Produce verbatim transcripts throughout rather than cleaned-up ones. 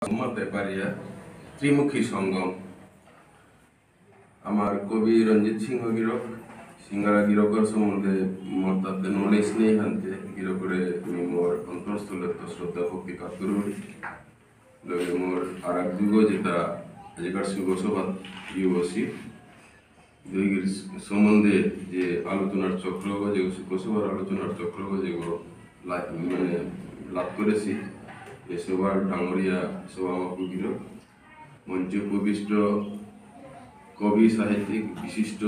মাতে পারিয়া ত্রিমুখী সঙ্গম। আমার কবি রঞ্জিত সিংহ গিরক, সিঙ্গারা গিরকর সম্বন্ধে মোর তাতে নলেজ নেই হানতে, গিরকরে আমি মোর অন্তরস্থলে তো শ্রদ্ধা ভক্তি কাত করুরি। লগে মোর আর এক দুগো যেটা আজিকার শুভ সভা ইউওসি, দুইগির সম্বন্ধে যে আলোচনার চক্রগ, যে শুভ সভার আলোচনার চক্রগ, যেগো লা-, মানে লাভ করেছি, এ সভার ডাঙরিয়া সভা আমার গিরক, মঞ্চে উপবিষ্ট কবি, সাহিত্যিক, বিশিষ্ট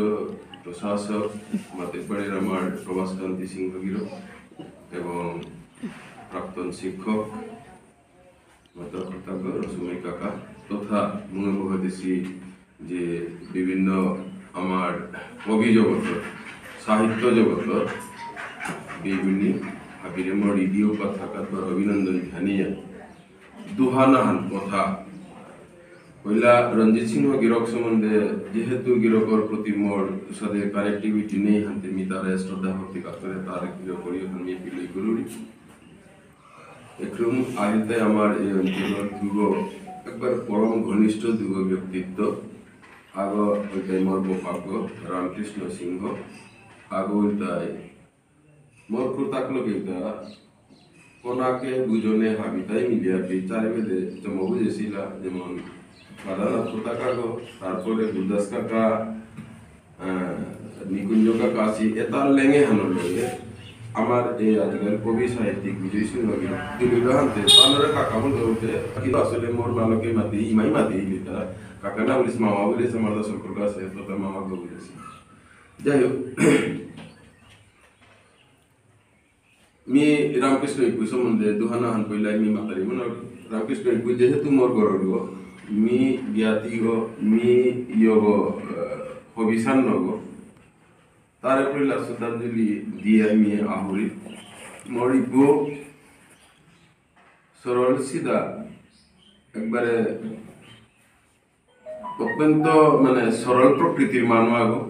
প্রশাসক, মাতেরপাড়ের আমার প্রভাস কান্তি সিংহ গিরক এবং প্রাক্তন শিক্ষক, মাতা কর্তব্য রসময় কাকা তথা মুঙে বহেদেশি যে বিভিন্ন আমার কবি জগত, সাহিত্য জগত, বিভিন্ন হাবিরে মোর রেডিও পাথাকাত অভিনন্দন জানিয়া দুহানাহান কথা। পয়লা রঞ্জিত সিংহ গিরক সম্বন্ধে, যেহেতু গিরকর প্রতি মোর সাথে কানেক্টিভিটি নেই, হানতে মি তারে শ্রদ্ধা ভক্তি কাতরে তার গিরকরি হান মি বিলয় করুরি। একরম আহিলতে আমার এই অঞ্চলর দুগো একবার পরম ঘনিষ্ঠ দুগো ব্যক্তিত্ব। আগ ওইটাই মোর বৌপাগ্য রামকৃষ্ণ সিংহ, আগ ওইটাই মোর খুর্তাক লগে ইতা কোনাকে বুঝনে হাবিতাই মিলিয়া বিচারে বেদে জমা বুঝেছিলা, যেমন বাদানা খুর্তাক আগ, তারপরে গুরদাস কাকা, আহ, নিকুঞ্জ কাকা আসি, এতার লেঙে হানো লগে। আমার এই আজকাল কবি সাহিত্যিক বিজয় সিংহ গিরক, দিলীপ হানতে, তানুরে কাকা বলতে বলতে, কিন্তু আসলে মোর মালকে মাতি, ইমাই মাতি, ইলিতা, কাকা না বলিস, মামা বলিস, আমার তো সম্পর্ক আছে, তো তার মামাকে বুঝেছি। যাই হোক, মি রামকৃষ্ণ ইকু সম্বন্ধে দুহানা হান কইলাই মি মাতারি মনে হয়। রামকৃষ্ণ ইকু যেহেতু মোর ঘরর গো, মি জ্ঞাতি গো, মি ইয়ো গো, আহ, হবিষান্ন গো। তারে কইলা শ্রদ্ধাঞ্জলি দিয়া মি আহুরি। মোর ইকু সরল সিধা, একবারে অত্যন্ত মানে সরল প্রকৃতির মানু আগো।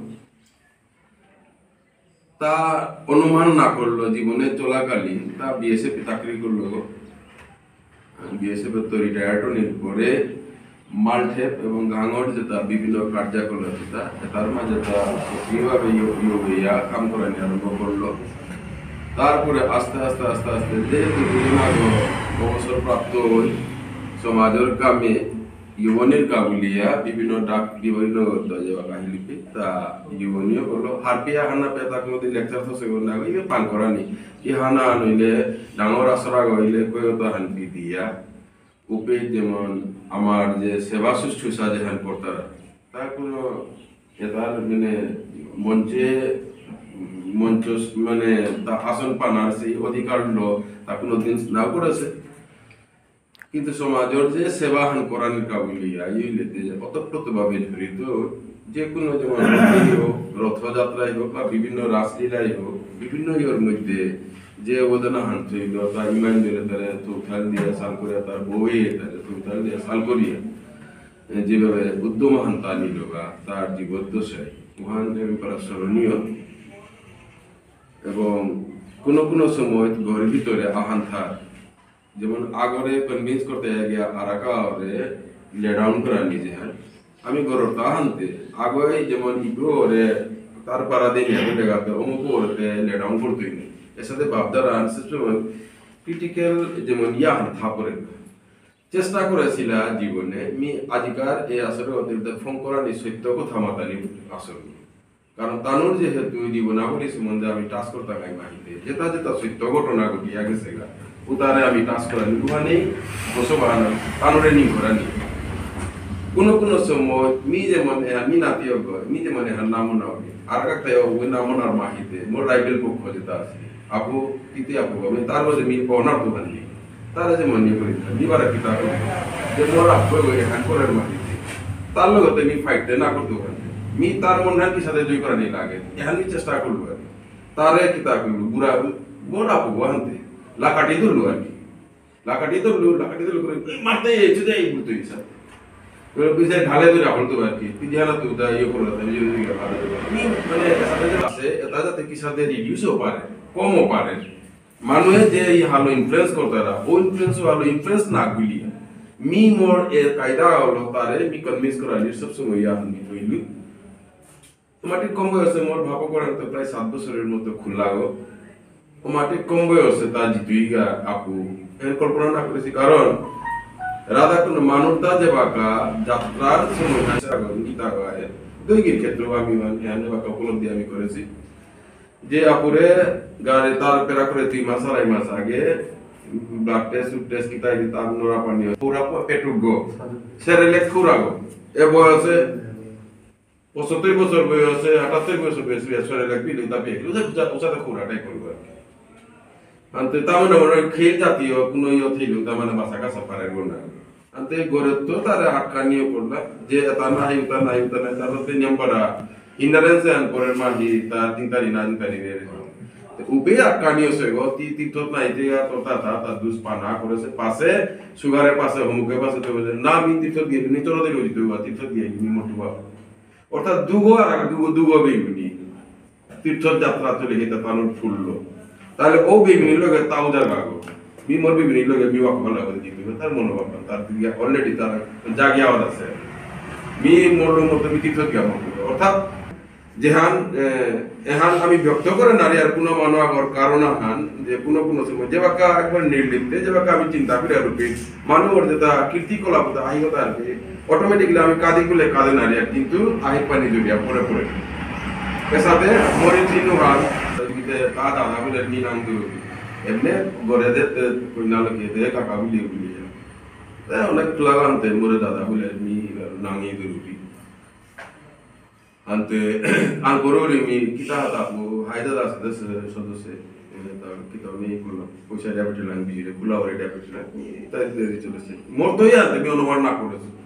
তা অনুমান না করলো জীবনে চলাকালীন তা বিএসএফ চাকরি করলো গো। বিএসএফ তো রিটায়ার্ড হওয়ার পরে মালঠেপ এবং গাঙর যেটা বিভিন্ন কার্যকলাপ যেটা, এটার মাঝে তা সক্রিয়ভাবে ইয়ে, ইয়ে হইয়া কাম করানি আরম্ভ করলো। তারপরে আস্তে আস্তে আস্তে আস্তে যেহেতু বিভিন্ন অবসর প্রাপ্ত হই, সমাজের কামে ইউনিয়ন কাবুলিয়া বিভিন্ন ডাক বিভিন্ন দজে বাকাহিলিপি তা ইউনিয়ন করলো। হারপিয়া হানা পেতাক মধ্যে লেকচার তো সেগুলো না ইয়ে পান করানি। ই হানা আনইলে ডাঙর আসরা গইলে কয়তো হানপি দিয়া। উপে যেমন আমার যে সেবা শুশ্রূষা যেহান করতারা, তা কোনো এটার মানে মঞ্চে, মঞ্চ মানে তা আসন পানার সেই অধিকার লো, তা কোনো দিন নাও করেছে। কিন্তু সমাজের যে সেবা হান করানির কাবুলিয়া, এই লেতে ওতপ্রোতভাবে জড়িত, যে কোনো যেমন হোক, রথযাত্রাই হোক বা বিভিন্ন রাসলীলাই হোক, বিভিন্ন ইয়ের মধ্যে যে অবদান হান ছিল, তা ইমান দিলে তারে তুলতাল দিয়া সাল করিয়া, তার বউয়ে তারে তুলতাল দিয়া সাল করিয়া, এ, যেভাবে উদ্যম হান তা নিল বা তার জীবদ্দশায়, মহান প্রেম করা স্মরণীয়। এবং কোনো কোনো সময় ঘরের ভিতরে আহান থার, যেমন আগরে কনভিন্স করতে গিয়া আরাকা ওরে লে ডাউন করা নিজে, হ্যাঁ, আমি ঘরর তা হানতে আগই যেমন ইগো ওরে তার পারা দিন আমি দেখাতে অমুক ওরে লে ডাউন করতেই নেই। এর সাথে ভাবধারা আনসে সময় ক্রিটিক্যাল যেমন ইয়া হান থাপরে চেষ্টা করেছিলা জীবনে, মি আজিকার এই আসরে অতিরিক্ত ফোন করা নি সত্য কথা মাতানি আসর। কারণ তানুর যেহেতু জীবনাবলী সম্বন্ধে আমি টাচ করতাম এই মাহিতে, যেটা যেটা সত্য ঘটনা ঘটিয়া গেছে গা, উতারে আমি টাচ করা নি, উহা নেই, বসবাহান, তানুরে নি করা নি। কোনো কোনো সময় মি যেমন এহান, মি নাতি অগ, মি যেমন এহান নাম না অগে, আর কাকতাই অগ নাম নার মাহিতে, মোর রাইভেল পক্ষ যেটা আছে, আপু, তিতে আপু, আমি তার মধ্যে মি অনার দোকান নেই। তারা যে মনে করি, মি বারা কিতা করি, যে মোর আপু এগো এহান করার মাহিতে, তার লগে তে মি ফাইট না করতে পারি। মি তার মন হান কি সাথে জয় করা নেই লাগে, এহান মি চেষ্টা করলো আর কি। তারে কিতা করলো, বুড়া, মোর আপু গো হানতে, লাকাটি ধরলো আর কি। লাকাটি ধরলো, লাকাটি ধরলো করে, "এই মারতে এই চুদে এই বুলতো এই স্যার।" করে বুঝে ঘালে ধরে আহল তো আর কি, তুই জানা তো উদা ইয়ে করলো, তাই ইয়ে হয়ে গেল, ভালো হয়ে গেল। মি মানে, এসাদে যে আছে, এটা যাতে কি সাথে রিডিউস হয়ে পারে, কম হয়ে পারে। মানুষে যে এই হালো ইনফ্লুয়েন্স করতে পারা, ও ইনফ্লুয়েন্স হালো ইনফ্লুয়েন্স না গুলিয়া। মি মোর এ কায়দা হলো তারে মি কনভিন্স করানির সব সময় ইয়া আমি কইলু। তোমার ঠিক কম বয়সে মোর ভাবো করান তো প্রায় সাত বছরের মতো খুললাগো। তোমার ঠিক কম বয়সে তা জিতুইগা আপু। এর কল্পনা না করেছি, কারণ রাধাকুণ্ড মানুরতা যে বাকা যাত্রার সময় হাসা গো, গীতা গায়, দৈগির ক্ষেত্রে আমি মানে এহানে বাকা উপলব্ধি আমি করেছি। যে আপুরে গাড়ি তার পেরা করে দুই মাস, আড়াই মাস আগে ব্লাড টেস্ট, উড টেস্ট, কিতা কিতা, তার নোরা পানি হয়। পুরা প-, পেটুক গো। সেরেলেক খুরা গো। এ বয়সে পঁচাত্তর বছর বয়সে, আটাত্তর বছর বয়সে, সেরেলেক বিলি তা পেয়ে। উসা, উসা, উসাতে খুরা টাইপ করবো আর কি। আনতে তার মানে ওরা খেয়ে জাতীয় কোনো ইয়ে ছিল, তার মানে বাসা কাছা পারে না। আনতে গরে তো তারা আটকানিও করলা, যে এটা নাই, ওটা নাই, ওটা নাই, তারপর তো নিয়ম পারা, hindrance আন পরের মাহি, তা তিন তারিখ না, তিন তারিখ রে। তো উপে আটকানিও সে গো, তি-, তীর্থত নাই, তে আর তোর তা, তা, তা দুষ পানা করেছে, পাশে, সুগারের পাশে, হমুকের পাশে, তো বলে, "না, আমি তীর্থত গিয়ে, নি তোরা দিল জিতু বা, তীর্থত গিয়ে, নি মটু বা।" অর্থাৎ দুগো আর এক দুগো, দুগো বেগুনি। তীর্থযাত্রা চলে গেছে তানুর ফুললো। তাহলে ও বেবিনীর লগে তাও জাগা গো। মি মোর বেবিনীর লগে মি ওয়াক ভালো করে দিতে হবে। তার মনোভাব, তার দিকে already তার জাগিয়ে আওয়াজ আছে। মি মোর মতো মি তীর্থ গিয়া মত। অর্থাৎ যেহান, এ, এহান আমি ব্যক্ত করে নারী আর কোনো মানু আগর কারণ আহান, যে কোনো কোনো সময়, যে বাক্কা একবার নির্লিপ্তে, যে বাক্কা আমি চিন্তা করে রূপে, মানু ওর যেটা কীর্তিকলাপ হতো, আহি হতো আর কি, automatically আমি কাঁদি খুলে কাঁদে নারী আর কিন্তু আহি পানি জড়িয়া পড়ে পড়ে। এসাদে মরি চিনু হান, তা দাদা বুলে মি নাং দুরুপি। এমনে গরে দে, তে কইনা লোকে দে, কাকা বুলিয়ে বুলিয়ে। তে অনেক লাগান তে মরে দাদা বুলে মি নাঙে দুরুপি। আনতে, আন করো রে মি, কিতা হাতা আপু, হায়দা দাস দে সে, সদস্য, এ, তা কিতা মি করলো, পয়সা diabetes লাং বিজে, কুলা ওরে diabetes লাং, মি তা দিতে চলেছে। মোর তো ইয়া, তে মি অনুমান না করেছে।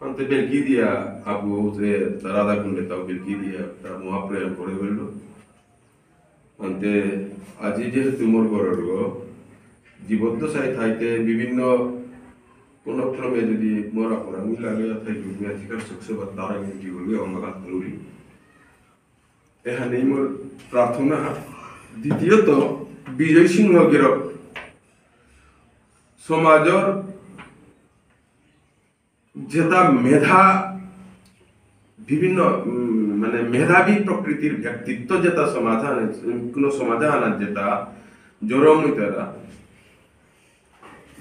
আনতে বেলকি দিয়া, আপু, যে, তা রাধা কুণ্ডে তাও বেলকি দিয়া, তা মহাপ্রয়াণ করে হইল। আনতে, আজি যেহেতু মোর ঘরর গো, জীবদ্দশায় থাইতে বিভিন্ন কোনো ক্রমে যদি মরা পড়া মিলা লইয়া থাকি, তুমি আজিকার শোক সেবা তারা কিন্তু জীবন লইয়া অমাগাত করুরি। এখানেই মোর প্রার্থনা। দ্বিতীয়ত, বিজয় সিংহ গিরক সমাজর যেটা মেধা, বিভিন্ন, উম, মানে মেধাবী প্রকৃতির ব্যক্তিত্ব যেটা সমাধান, কোনো সমাধান আর যেটা জরম হইতারা,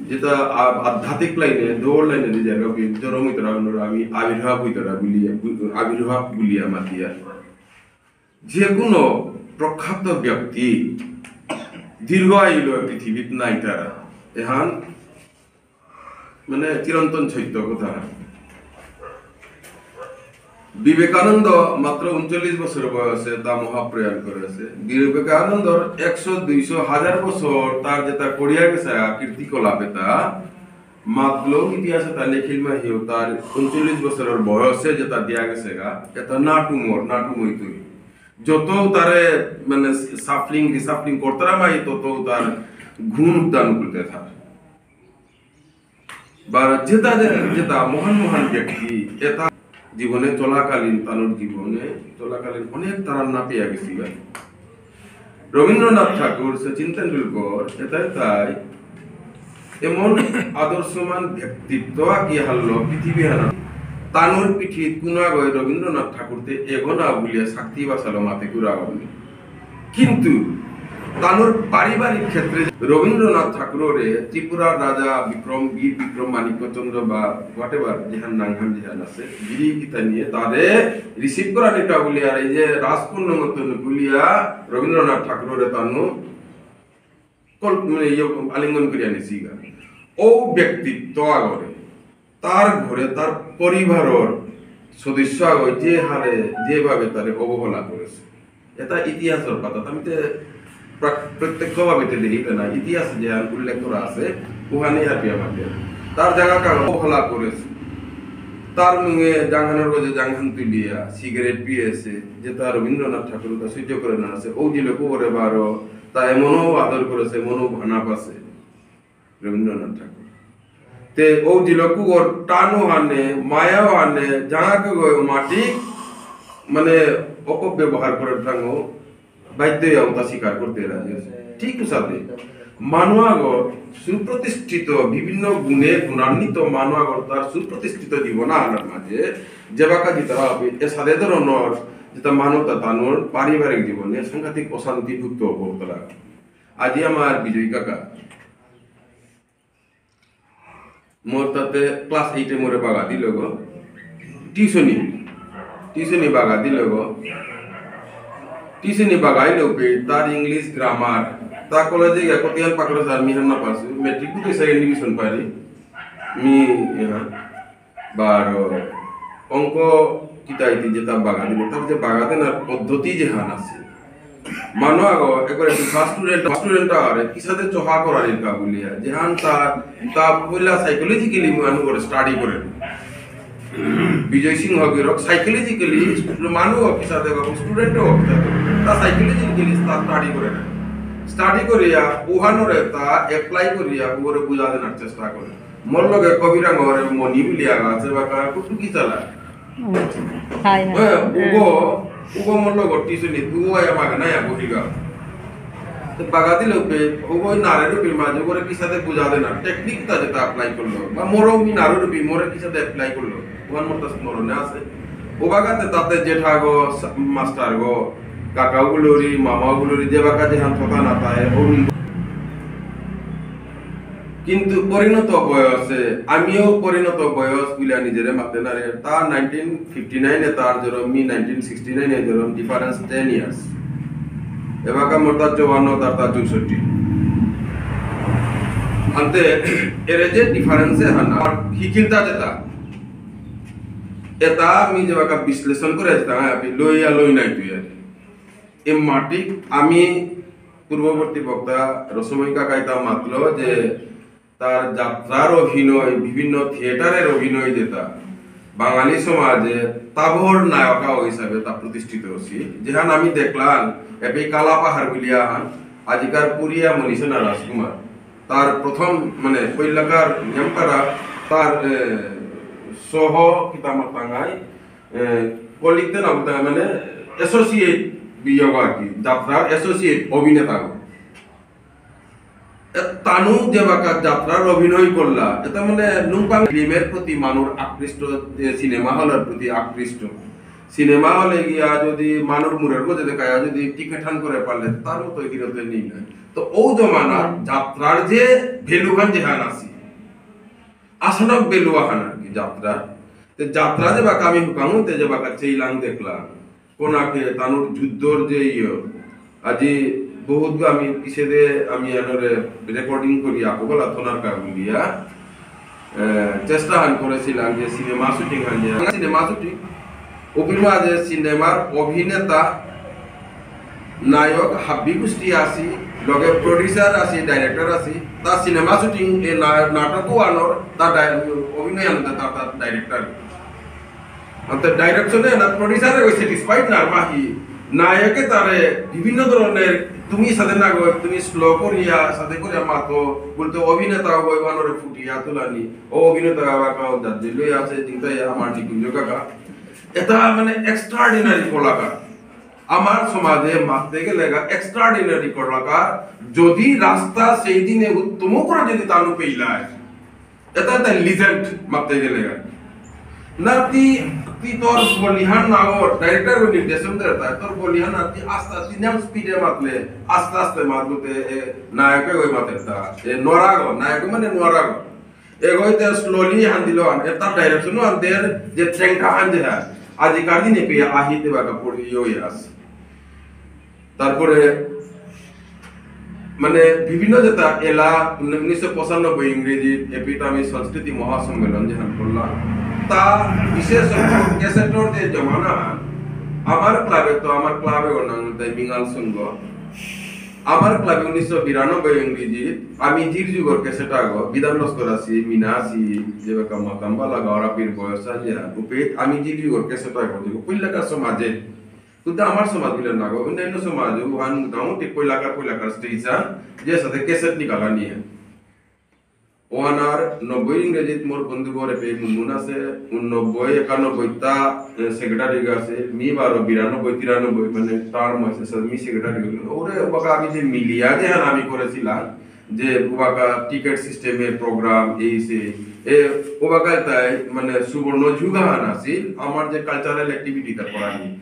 যেটা আ-, আধ্যাত্মিক লাইনে, দৌড় লাইনে যে জায়গা বি-, জরম হইতারা, ওনারা আমি আবির্ভাব হইতারা বলি, বু-, আবির্ভাব বলিয়া মাতিয়া। যে কোনো প্রখ্যাত ব্যক্তি দীর্ঘ আয়ু লয় পৃথিবীত নাই তারা। এহান মানে চিরন্তন সত্য কথা। বিবেকানন্দ মাত্র ঊনচল্লিশ বছর বয়সে তা মহাপ্রয়াণ করেছে। বিবেকানন্দর একশো, দুইশো, হাজার বছর তার যেটা করিয়া গেছে কীর্তিকলাপ, এটা মাতলো ইতিহাসে তা লেখিল মাহিও তার ঊনচল্লিশ বছরের বয়সে যেটা দিয়া গেছে গা, এটা নাটুমর, নাটুমই তুই। যত তারে মানে shuffling, reshuffling করতারা মাই, তত তার গুণ উদ্যান করতে থাক। বা যেটা যে-, যেটা মহান মহান ব্যক্তি, এটা জীবনে চলাকালীন, তানুর জীবনে চলাকালীন অনেক তারা না পেয়ে গেছি গা। রবীন্দ্রনাথ ঠাকুর, সচিন তেন্ডুলকর, এটাই তাই এমন আদর্শমান ব্যক্তিত্ব আকি হারল পৃথিবী হানা। তানুর পিঠিত কুনাগয় রবীন্দ্রনাথ ঠাকুরতে এগোনা বুলিয়া শক্তি বাসালো মাতে কুরা অমনি। কিন্তু তানুর পারিবারিক ক্ষেত্রে রবীন্দ্রনাথ ঠাকুররে ত্রিপুরার রাজা বিক্রম, বীর বিক্রম মাণিক্য চন্দ্র বা whatever যেহান নাঙহান যেহান আছে, গিরি গীতা নিয়ে তারে receive করা নিকা বুলিয়া আর এই যে রাজপুণ্য মতন বুলিয়া রবীন্দ্রনাথ ঠাকুররে তানু কল-, মানে, ইয়ে, আলিঙ্গন করিয়া নিছি গা। ও ব্যক্তিত্ব আগরে, তার ঘরে, তার পরিবারর সদস্য আগরে যে হারে, যেভাবে তারে অবহেলা করেছে, এটা ইতিহাসের পাতা। আমি তো প্রা-, প্রত্যক্ষভাবে তো দেখি না, ইতিহাসে যে আর উল্লেখ করা আছে, ওখানে আর বিয়া মাতে। তার জায়গা কারণ অবহেলা করেছে। তার মুঙে জাংহানের গজে জাংহান তুলিয়া, সিগারেট পিয়েছে, যেটা রবীন্দ্রনাথ ঠাকুর তা সহ্য করে না আছে। ও দিলে কোবরে বারো, তা এমনও আদর করেছে, এমনও ভানা পাছে রবীন্দ্রনাথ ঠাকুর। তে ও দিলকু ওর টানো হানে, মায়াও হানে, যাহাকে গয় মাটি, মানে, অপব্যবহার করে ঠাঙ্গো, বাধ্য হয়ে ওটা স্বীকার করতে রাজি আছে। ঠিক সাথে। মানু আগর সুপ্রতিষ্ঠিত, বিভিন্ন গুণে গুণান্বিত মানু আগর তার সুপ্রতিষ্ঠিত জীবন আহানর মাঝে যেবাকা যেতা হবে, এসাদে ধরনর যেতা মানু তা তানুর পারিবারিক জীবনে সাংঘাতিক অশান্তি ভুক্ত হতরা। আজি আমার বিজয় কাকা, মোর তাতে ক্লাস এইটে মোরে বাগা দিল গো। টিউশনি, টিউশনি বাগা দিল গো। টিউশনি বাগাই লোকে তার ইংলিশ গ্রামার, তা কলেজে গিয়া কতিয়ান পাকড়া স্যার মি হাম না পাসু, মেট্রিক তো সেকেন্ড ডিভিশন পারি। মি, ইয়া, বারো অঙ্ক কিতা ইতি যেতা বাগা দিল, তার যে বাগা দেনার পদ্ধতি যেহান আছে, মানু আগো একবারে ফার্স্ট স্টুডেন্ট, ফার্স্ট স্টুডেন্ট আরে কিসাদে চহা করানির কা বুলিয়া, যেহান তা, তা পয়লা সাইকোলজিক্যালি মানু করে স্টাডি করে। বিজয় সিংহ গিরক সাইকোলজিক্যালি মানু কিসাদে বা স্টুডেন্ট কিসাদে, তা সাইকোলজিক্যালি তা স্টাডি করে। স্টাডি করিয়া উহানরে তা অ্যাপ্লাই করিয়া উগরে বুঝা দেনার চেষ্টা করে। মোর লগে কবিরাঙরে মনি বুলিয়া আছে বা কা কুটুকি চালা। হাই, হাই। হ্যাঁ, উগো, উগো মোর লগে টিউশনি, উগো আয়া মাগে না আয়া বহিগা। তো বাগা দিল পে, উগো নারে রূপী মাঝে উগরে কিসাদে বুঝা দেনা, টেকনিক তা যেতা অ্যাপ্লাই করলো। বা মোরও মি নারে রূপী, মোরে কিসাদে অ্যাপ্লাই করলো। ওয়ান মোর তা স্মরণে আছে। ও বাগাতে তাতে জেঠা গো, সা-, মাস্টার গো, কাকা গুলোরি, মামা গুলোরি, যে বাকা যেহান কথা না তাই, ও কিন্তু পরিণত বয়সে, আমিও পরিণত বয়স বুলিয়া নিজেরে মাতে না রে। তা নাইনটিন ফিফটি নাইনে তার জরম, মি নাইনটিন সিক্সটি নাইনে জরম, ডিফারেন্স টেন ইয়ার্স। এবাকা মোর তার চুয়ান্ন, তার তার চৌষট্টি। আনতে এরে যে ডিফারেন্সে হানা, আর হিকিলতা যেতা, এতা আমি যেবাকা বিশ্লেষণ করে যেতা, হ্যাঁ, আপনি লইয়া লই নাই তুই আর। এ মাটি আমি পূর্ববর্তী বক্তা রসময় কাকাইতা মাতলো যে তার যাত্রার অভিনয়, বিভিন্ন থিয়েটারের অভিনয় যেতা বাঙালি সমাজে তাবর নায়কা হিসাবে তা প্রতিষ্ঠিত হচ্ছি। যেহান আমি দেখলাম, এপি কালা পাহাড় বুলিয়া হান, আজিকার পুরিয়া মনীষা রাজকুমার। তার প্রথম, মানে, পৈলাকার নিয়মপাড়া, তার, এ, সহ কিতা মাতাঙাই, এ, কলিগতে না বলতে, মানে, অ্যাসোসিয়েট বিয়োগ আর কি, যাত্রার অ্যাসোসিয়েট অভিনেতা। এ, তানু যে বাকা যাত্রার অভিনয় করলা, এটা মানে নুংপাং ফিল্মের প্রতি মানুষ আকৃষ্ট, এ, সিনেমা হলের প্রতি আকৃষ্ট। সিনেমা হলে গিয়া যদি মানুষ মুরের গজে দেখায়, যদি টিকিট হান করে পারলে, তার মতো হিরোতে নেই না। তো ও জমানা হুম। যাত্রার যে ভ্যালু হান যেহান আসি, আসানক ভ্যালু আহান আর কি যাত্রা। তে যাত্রা যে বাকা আমি হুকামু, তে যে বাকা চেইলাং দেখলাম। কোনাকে তানুর যুদ্ধর যে ইয়ে, আজি বহুত আমি পিছেদে আমি এনরে রেকর্ডিং করি, আকো বলা থনার কাগুলিয়া, এ, চেষ্টা হান করেছিলাম যে সিনেমা শুটিং হান যে, সিনেমা শুটিং, অভির মাঝে সিনেমার অভিনেতা, নায়ক, হাব্বি গোষ্ঠী আসি, লগে প্রডিউসার আসি, ডাইরেক্টর আসি, তা সিনেমা শুটিং, এ না-, নাটক আনোর, তা ডাই-, অভিনয় আনতে তা, তা ডাইরেক্টর। অর্থাৎ ডাইরেকশনে না প্রডিউসারে ওই স্যাটিসফাইড না মাহি, নায়কে তারে বিভিন্ন ধরনের তুমি সাথে না গো, তুমি স্লো করিয়া, সাথে করিয়া মাতো, বলতে অভিনেতা ওই বানরে ফুটিয়া তুলানি, ও অভিনেতা বাবা কাও দাদি লই আছে, চিন্তা ইয়া আমার নিকুঞ্জ কাকা। এটা মানে এক্সট্রাঅর্ডিনারি কলাকার। আমার সমাজে মাততে গেলে এক্সট্রাঅর্ডিনারি কলাকার, যদি রাস্তা সেই দিনে উত্তম করে যদি তানু পেইলায়, এটা একটা লিজেন্ড মাপতে গেলে গা। না তি, তি তোর বলিহান না ওর, ডাইরেক্টর ওই নির্দেশন দেয় তাই, তোর বলিহান না তি আস্তে আস্তে নিয়ম স্পিডে মাতলে, আস্তে আস্তে মাতলতে, এ, নায়কে ওই মাতের তা, এ, নোয়ারাগো, নায়ক মানে নোয়ারাগো। এগোইতে স্লোলি হান দিল হান, এ তার ডাইরেকশনও হান দের, যে ট্রেনটা হান যে হান, আজিকার দিনে পেয়ে আহিতে বাকা পড়ি ইয়ে আছে। তারপরে মানে বিভিন্ন যেটা এলা উনিশশো পঁচানব্বই ইংরেজি এপিটা আমি সংস্কৃতি মহাসম্মেলন যেহান করলাম, তা বিশেষ ক্যাসেটর যে জমানা, আমার ক্লাবে তো আমার ক্লাবে ওর নাম তাই মিঙাল সংঘ। আমার ক্লাবে উনিশশো বিরানব্বই ইংরেজি আমি জির যুগর ক্যাসেট আগো বিধান লস্কর আছি, মিনা আছি, যে বেকা মাতাম্বা লাগা ওরা বীর বয়স আছে, উপে আমি জির যুগর ক্যাসেট আগো যে পইলাকার সমাজে কিন্তু আমার সমাজ বিলে না গো, অন্যান্য সমাজ, ওহান মোটামুটি পয়লাকার, পয়লাকার স্টেজ, হ্যাঁ? যে সাথে ক্যাসেট নিকালা নিয়ে। ওহান আর নব্বই ইংরেজিত মোর বন্ধু ঘরে পেয়ে মুনমুন আছে, উননব্বই, একানব্বই তা, এ, সেক্রেটারি আছে, মি বারো, বিরানব্বই, তিরানব্বই, মানে, টার্ম আছে, স্যার, মি সেক্রেটারি হইল। ওরে, ওবাকা আমি যে মিলিয়া যে হান আমি করেছিলাম, যে ওবাকা টিকিট সিস্টেমর প্রোগ্রাম, এই সেই, এ, ওবাকা তাই মানে সুবর্ণ যুগ আহান আছিল আমার যে কালচারাল অ্যাক্টিভিটিতা করানি।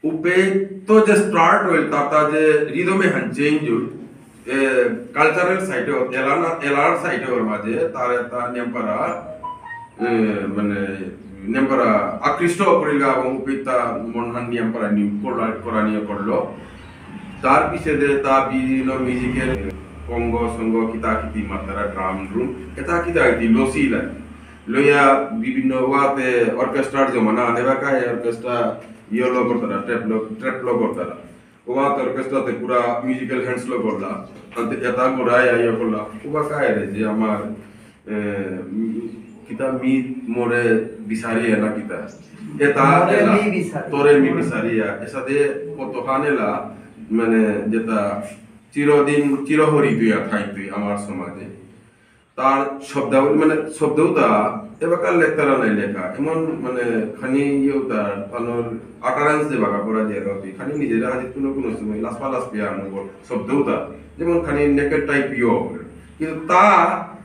উপে তো যে স্টার্ট হইল, তার, তার যে রিদমে হান চেঞ্জ হইল, এ, কালচারাল সাইডে, এলানা, এলার সাইডে ওর মাঝে, তার, তার নিয়ামপারা, এ, মানে, নিয়ামপারা আকৃষ্ট করিলগা এবং উপিতা মনহান নিয়ামপারা নিউ করা, করানিও করলো। তার পিছে যে তা বিভিন্ন মিউজিকের কঙ্গ, সঙ্গ, কিতা কিতি মাতারা, ড্রাম, ড্রুম, এটা কিতা কিতি লসি লাগে। লইয়া বিভিন্ন ওয়াতে অর্কেস্ট্রার জমানা, আনেবাকা অর্কেস্ট্রা ইয়লো করতারা, ট্রেপলো, ট্রেপলো করতারা। ওয়াতে অর্কেস্ট্রাতে পুরা মিউজিক্যাল হ্যান্ডসলো করলা। তাতে এটা গোড়ায় আইয়া করলা। ওবা কায় রে যে আমার, এ, উম, কিতা মি মোরে বিচারিয়া না কিতা। এটা মোরে এলা, মি বিচারিয়া। তোরে মি বিচারিয়া। এসাদে কত হানেলা, মানে, যেটা চিরদিন, চিরহরিত হইয়া থাইতই আমার সমাজে। তার শব্দাবলী, মানে, শব্দউতা এবাকার লেখতারা নাই লেখা, এমন, মানে, খানি ইয়েউতা, তানোর utterance যে বাগা করা যায় আর কি, খানি নিজেরা হাজির কোনো কোনো সময় লাসপা লাসপিয়া আনো বল শব্দউতা, যেমন খানি নেকেড টাইপ ইয়ে হবে। কিন্তু তা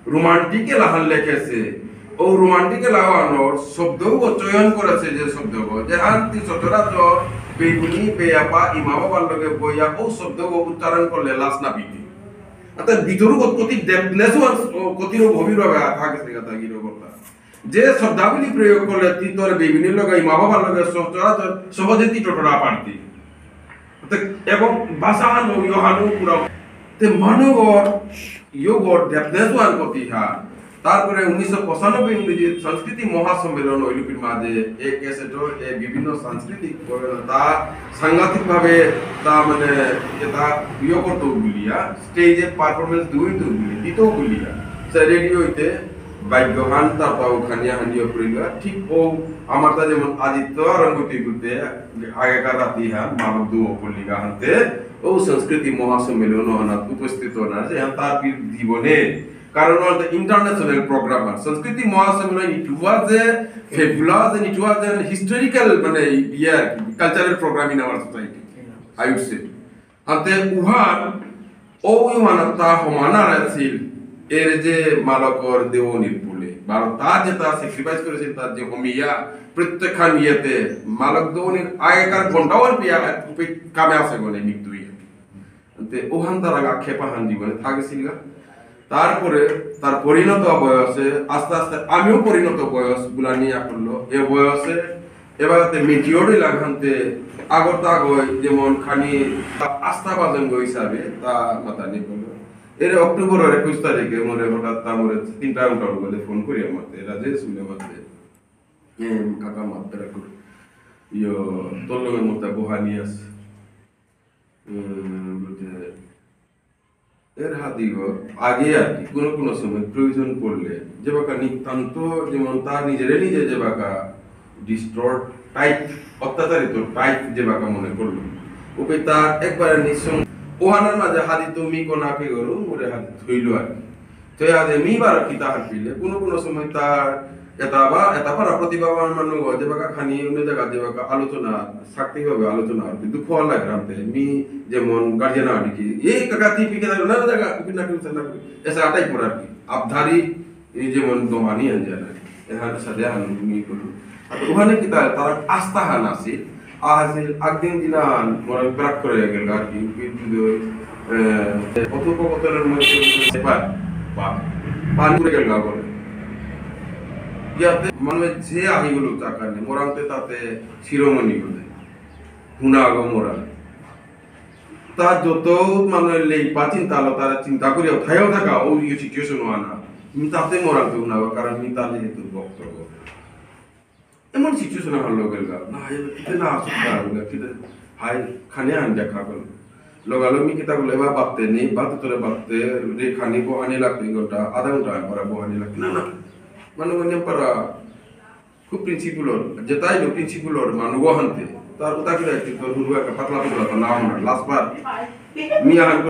রোমান্টিক এলাহান লেখেছে, ও রোমান্টিক এলাহানোর শব্দও চয়ন করেছে যে শব্দগ, যেহান তি সচরাচর বেগুনি বেয়াপা ইমা বাবার লগে বইয়া ও শব্দগ উচ্চারণ করলে লাস না পিতে। অর্থাৎ ভিতরু কত-, কতি ডেপথনেস ওয়ান, ও কতিরও গভীর ভাবে আ-, থাকে সে কথা গিরো কথা। যে শব্দাবলী প্রয়োগ করলে তি তোর বিভিন্ন লগে, মা বাবার লগে সচরাচর সহজে তি টটরা পারতি। অর্থাৎ এবং ভাষা হানু, ইয়ো হানু পুরা। তে মানুগর, ইয়োগর ডেপথনেস ওয়ান কতি হা। তারপরে উনিশশো পঁচানব্বই ইংরেজি সংস্কৃতি মহাসম্মেলন ওইলুপির মাঝে এ ক্যাসেটর এ বিভিন্ন সাংস্কৃতিক তা সাংঘাতিকভাবে তা মানে এটা ইয়ে করতো বুলিয়া, স্টেজে পারফরমেন্স দুইতো বুলি, দিতো বুলিয়া। সে রেডিও হইতে ভাগ্যহান তারপর ওখানে হানিয়ে পড়িল। ঠিক ও আমার তা যেমন আদিত্য আরম্ভ হইতে বলতে আগেকার রাতি হান মানব দুও পল্লিকা হানতে ও সংস্কৃতি মহাসম্মেলন হানাত উপস্থিত হনা যে হান তার বি-, জীবনে কারণ হলো ইন্টারন্যাশনাল প্রোগ্রাম আর সংস্কৃতি মহাসম্মেলন, it was a fabulous and it was an historical মানে ইয়ে আর কি, cultural programme in our society, I would say. হাতে উহান ও ইউহান তা হমানার আছিল এর যে মালকর দেওনির পুলে, বারো তা যে তা স্যাক্রিফাইস করেছিল, তার যে হমিয়া প্রত্যেকখান ইয়েতে মালক দেওনির আগেকার ঘন্টাওয়ার পিয়া কামে আছে গনে মৃত্যু ইয়ে। তে ওহান তার আগে আক্ষেপ আহান জীবনে থাকেছিলগা। তারপরে তার পরিণত বয়সে আস্তে আস্তে আমিও পরিণত বয়স গুলা নিয়ে করলো। এ বয়সে এবার তে মেচিওর লাগানতে আগর তা গই যেমন খানি আস্থা বাজঙ্গ হিসাবে তা মাতা নিয়ে করলো। এর অক্টোবরের একুশ তারিখে মোরে হঠাৎ তা মোরে তিনটা উঠার বলে ফোন করি আমাতে, রাজে শুনে মাতে। এম, কাকা মাত্রা কর। ইয়ো, তোর লগে মোর তা বহানি আছে। উম, বুঝে, এর হাদিগর আগে আর কি কোনো কোনো সময় প্রয়োজন পড়লে যে বাকা নিতান্ত যেমন তার নিজেরে নিজে যে বাকা ডিস্টর্ট টাইপ, অত্যাচারিত টাইপ যে বাকা মনে করলো, ওকে তার একবারে নিঃসঙ্গ ওহানার মাঝে হাদি তুমি কোনাকে গরু মোরে হাদি থইল আর কি। তো আদে মি বারো কিতা হারপিলে, কোনো কোনো সময় তার এটা বা এটা পারা প্রতিভাবান মানু যে বাকা খানি অন্য জায়গা যে বাকা আলোচনা সার্বিকভাবে আলোচনা আর কি দুঃখ লাগে রাখতে। মি যেমন গার্জিয়ান আর কি, এই কাকা তি পিকে না জায়গা, পিকে না পিকে না, এসে আটাই পড়ে আর কি। আবধারি এই যেমন দমানি আন যায় না, এহার সাথে আন মি করু। আর ওখানে কিতা তার আস্থা হান আছে, আজ একদিন দিন আন মনে ব্রাক করে গেল আর কি, কিন্তু, এ, কথোপকথনের মধ্যে পা-, পা-, পানি পড়ে গেল বলে। ইয়াতে মানে যে আহিগুলো চাকার নেই, মোরাংতে তাতে শিরোমণি বলে, হুনা গো মোরা। তা যত মানে লেইপা চিন্তা আলো, তারা চিন্তা করিয়া থাইও থাকা, ও ইয়ে সিচুয়েশন আনা। মি তাতে মোরাংতে হুনা গো, কারণ মি তাতে যেহেতু ভক্ত গো। এমন সিচুয়েশন আমার লোকের গা। না, এ-, এতে না আসুক না আসুক, এতে হাই খানে আন দেখা করো। লগালো মি কিতা করলো, এবার বাঁধতে নেই, বাঁধতে তোরে বাঁধতে, রে খানি বহানি লাগতে, এই ঘন্টা, আধা ঘন্টা আগে পরে বহানি লাগতে। না, না। মানে, মানে, পারা, খুব প্রিন্সিপুলর, যেটাই লো প্রিন্সিপুলর, মানু বহানতে। তার কথা কি দেখতে, তোর হুরু একটা পাতলা পাতলা তো নাম না, লাস্ট বার। মি আহান